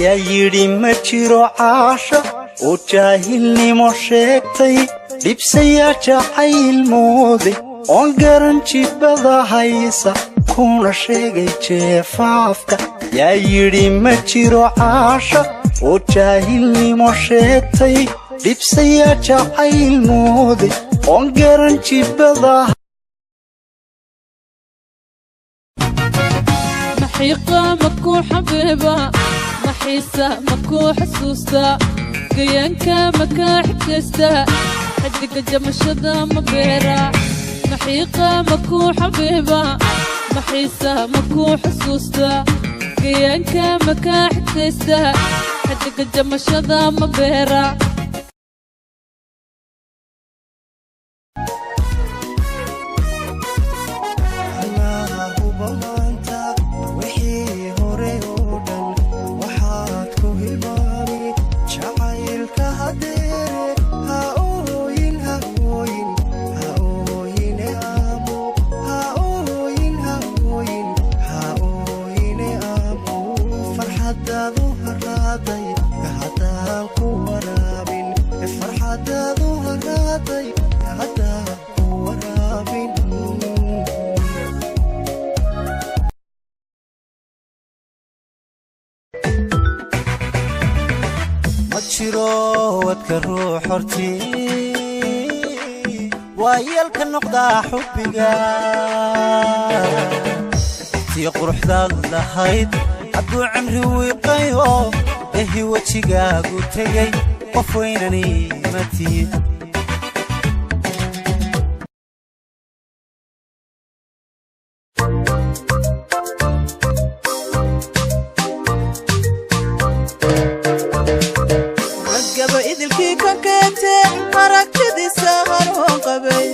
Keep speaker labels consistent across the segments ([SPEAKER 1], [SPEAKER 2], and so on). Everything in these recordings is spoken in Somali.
[SPEAKER 1] Yaa yidhi ma jiro caasha oo jaahilnimo sheegtay, dhibsayaa jacayl mooday, oon garan jibbada haysa, kuna sheegay jeefaafka? Yaa yidhi ma jiro caasha oo jaahilnimo sheegtay, dhibsayaa jacayl mooday, oon garan jibbada
[SPEAKER 2] Maxiiqa makuu xabiiba, maxiisa makuu xasuusta, gayaanka makaa xigtaysta, xidiga jamashada ma beera. Maxiiqa makuu xabiiba, maxiisa makuu xasuusta, gayaanka makaa xigtaysta, xidiga jamashada ma beera.
[SPEAKER 3] Huba maanta wixii hore oo dhan waxaad ku hilmaami jacaylka hadeere. Ha ooyin, ha ooyin, ha ooyine aamo, ha ooyin, ha ooyin, ha ooyine aamo. Farxadaadu haraaday haddaan ku waraabin, farxadaadu haraaday haddaan ku waraabin.
[SPEAKER 1] Ma jiro wadka ruux hortii waa yeelka noqdaa xubbiga tii quruxdaad lahayd hadduu cimri wiiqayo, ehi wejigaagu tegey, qof weynani ma tihid.
[SPEAKER 4] Gaba idilkii ka keegtee aragtidiisa haroon qabay,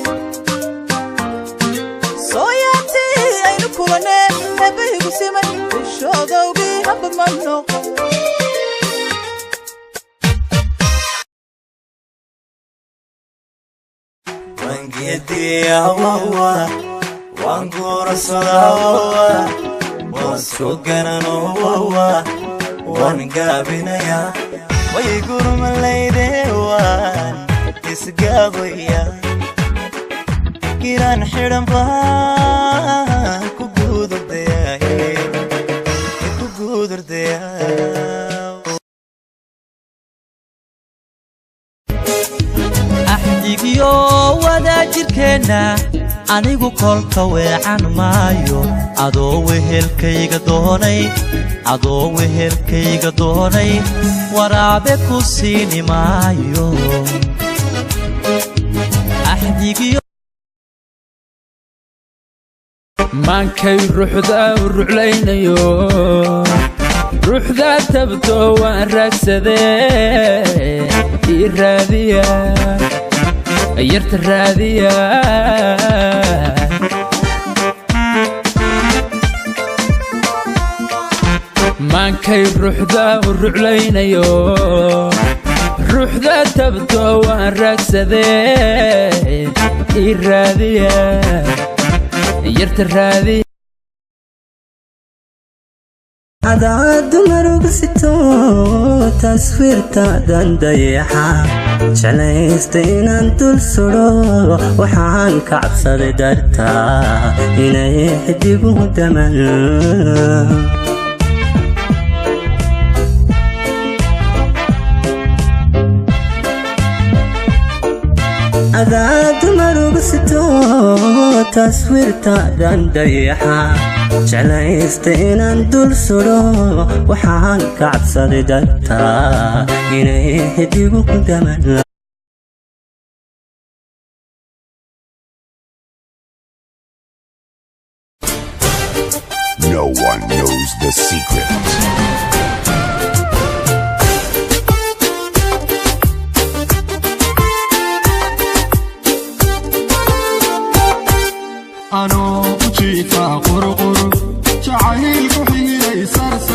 [SPEAKER 4] soo yaabtii aynu kulanee eebbahigu simay, ishoodowgii haba ma noqon.
[SPEAKER 1] Wangeediyawawa, waan guurasadawawa, waan soo gananowawa, waan gaabinayaa, way gurmalayde, waan isgaabaya, giraan xidhan baan ku guudurdayaa, ku guudurdayaa.
[SPEAKER 5] Axdigiyo wadaajirkeenna anigu kolka weecan maayo, adoo wehelkayga doonay, adoo wehelkayga doonay, waraabe ku siini maayo. Axdigiyo
[SPEAKER 6] Maankay ruuxda u ruclaynayo, ruuxda tabto waan raagsadee, ii raadiya yarta, raadiya. Maankay ruuxda u ruclaynayo, ruuxda tabto waan raagsadee, ii raadiya yarta, raadiya.
[SPEAKER 7] Cadaad dumarugusito taswiirtaadan dayaxa jeclaysta inaan dul sudho, waxaan ka cabsaday dartaa inay xidiguhu daman. Cadaad dumarugusito taswiirtaadan dayaxa jeclaysta inaan dul sudho, waxaan ka cabsaday dartaa inay xidiguhu daman.
[SPEAKER 8] No one knows the secret.
[SPEAKER 9] Anoo u jiifaa qurqur jacaylku xiyay sarsar.